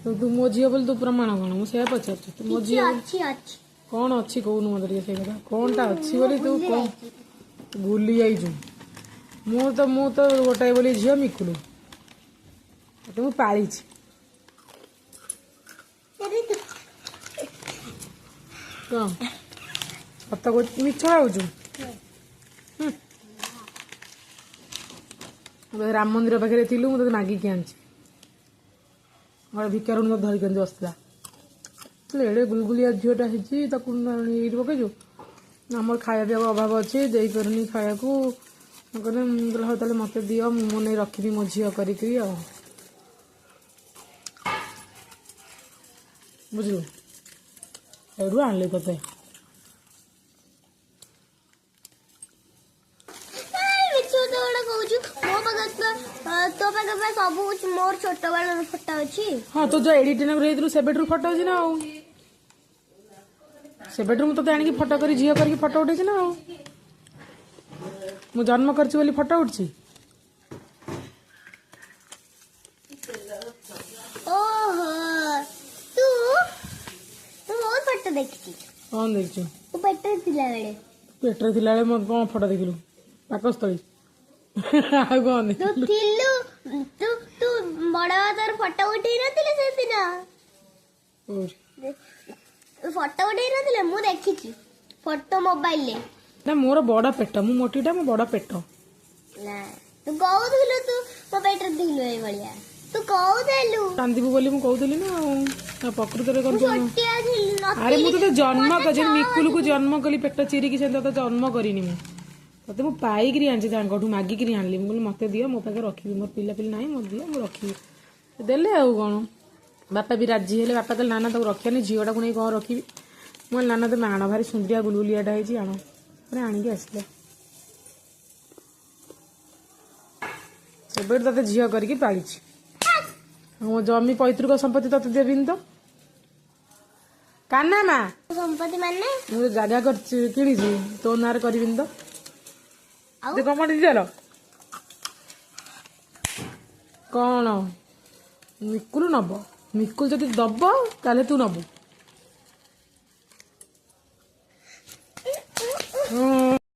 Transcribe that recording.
ତୁ ମୋ ଝିଅ ବୋଲି ତୁ ପ୍ରମାଣ କଣ? ମୁଁ ସେଇଆ ପଚାରୁଛି, ତୁ ମୋ କିଛି ଝିଅ ବୋଲି ଅଛି ଅଛି। କଣ ଅଛି କହୁନୁ ମତେ ଟିକେ, ସେଇ କଥା କଣଟା ଅଛି ବୋଲି ତୁ ଭୁଲି କଣ ଯାଇଛି। ଭୁଲି ଯାଇଛୁ? ମୁଁ ତ ଗୋଟାଏ ବୋଲି ଝିଅ ମିକୁଲୁ, ତତେ ମୁଁ ପାଳିଛି। ଆରେ ତୁ କଣ ସତ କହୁଛୁ, ମିଛ ଭାବୁଛୁ? ହୁଁ। ରାମ ମନ୍ଦିର ପାଖରେ ଥିଲୁ, ମୁଁ ତତେ ମାଗିକି ଆଣିଛି। ଗୋଟେ ଭିକାରୁଣୀ ତତେ ଧରିକି ଆଣି ବସିଥିଲା। କହିଲି, ଏଡ଼େ ଗୁଲଗୁଲିଆ ଝିଅଟା ହେଇଛି, ତାକୁ ଏଇଠି ପକେଇଛୁ, ଆମର ଖାଇବା ପିଇବା ଅଭାବ ଅଛି, ଦେଇପାରୁନି ଖାଇବାକୁ। ମୁଁ କହିଲି, ହଉ ତାହେଲେ ମୋତେ ଦିଅ, ମୁଁ ନେଇ ରଖିବି ମୋ ଝିଅ କରିକି। ଆଉ ବୁଝିଲୁ, ଏଇଠୁ ଆଣିଲି ତତେ। କାଇଁ ମିଛ କଥା ଗୁଡା କହୁଛୁ? ମୋ ପାଖରେ ତ ତୋ ପାଖରେ ପା ସବୁ ମୋର ଛୋଟ ବେଳର ଫଟୋ ଅଛି। ହଁ, ତୁ ଯୋଉ ଏଡିଟ୍ ହେଇଥିଲୁ ସେବେଠୁ ଫଟୋ ଅଛି ନା। ଆଉ ସେବେଠୁ ମୁଁ ତତେ ଆଣିକି ଫଟୋ କରି ଝିଅ କରିକି ଫଟୋ ଉଠେଇଛି ନା। ଆଉ ମୁଁ ଜନ୍ମ କରିଛି ବୋଲି ଫଟୋ ଉଠିଛି? ଓହୋ, ତୁ ମୁଁ ବହୁତ ଫଟୋ ଦେଖିଛି। କଣ ଦେଖିଛୁ? ତୁ ପେଟରେ ଥିଲା ବେଳେ। ପେଟରେ ଥିଲାବେଳେ ମୋ କଣ ଫଟୋ ଦେଖିଲୁ? ପାକସ୍ଥଳୀ, ଆଉ କଣ ତୁ ଦେଖିଲୁ? ଥିଲୁ, ତୁ ତୁ ବଡ ତୋର ଫଟୋ ଉଠେଇ ନଥିଲେ ସେଦିନ? କୋଉଠି? ଫଟୋ ଉଠେଇ ନଥିଲେ, ମୁଁ ଦେଖିଛି ଫଟୋ ମୋବାଇଲରେ। ନା, ମୋର ବଡ ପେଟ, ମୁଁ ମୋଟିଟା, ମୋ ବଡ ପେଟ। ନା, ତୁ କହୁଥିଲୁ ତୁ ମୋ ପେଟରେ ଥିଲୁ, ଏଇଭଳିଆ ତୁ କହୁଥିଲୁ। କାନ୍ଦିବୁ ବୋଲି ମୁଁ କହୁଥିଲି ନା। ଆଉ ନା, ପ୍ରକୃତରେ କଣ ମୁଁ ତୁ ଛୋଟିଆ ଥିଲି। ଆରେ ମୁଁ ନଥିଲି। ତତେ ଜନ୍ମ ମତେ କରି 6 ମିକୁଲକୁ ବର୍ଷ। ଜନ୍ମ କଲି ପେଟ ଚିରିକି, ସେମିତି ତତେ ଜନ୍ମ କରିନି ମୁଁ। ତତେ ମୁଁ ପାଇକିରି ଆଣିଛି, ତାଙ୍କଠୁ ମାଗିକିରି ଆଣିଲି। ମୁଁ କହିଲି ମତେ ଦିଅ, ମୋ ପାଖରେ ରଖିବି, ମୋର ପିଲାପିଲି ନାହିଁ, ମୋତେ ଦିଅ, ମୁଁ ରଖିବି। ଦେଲେ, ଆଉ କଣ, ବାପା ବି ରାଜି ହେଲେ। ବାପା କହିଲେ ନା ନା, ତାକୁ ରଖିବାନି, ଝିଅଟାକୁ ନେଇ କଣ ରଖିବି। ମୁଁ କହିଲି ନା ନା, ତମେ ଆଣ, ଭାରି ସୁନ୍ଦରିଆ ଗୁଲଗୁଲିଆଟା ହେଇଛି, ଆଣ। ପୁରା ଆଣିକି ଆସିଲେ। ସେବେଠୁ ତତେ ଝିଅ କରିକି ପାଳିଛି। ମୋ ଜମି ପୈତୃକ ସମ୍ପତ୍ତି ତତେ ଦେବିନି ତ କାନା ମା? ସମ୍ପତ୍ତି ମାନେ? ମୁଁ ଯୋଉ ଜାଗା କରିଛି, କିଣିଛି, ତୋ ନାଁରେ କରିବିନି ତ? ଆଉ ତୁ କଣ ଚାଲ କଣ ମିକୁଲୁ ନବ? ମିକୁଲ ଯଦି ଦବ ତାହେଲେ ତୁ ନବୁ।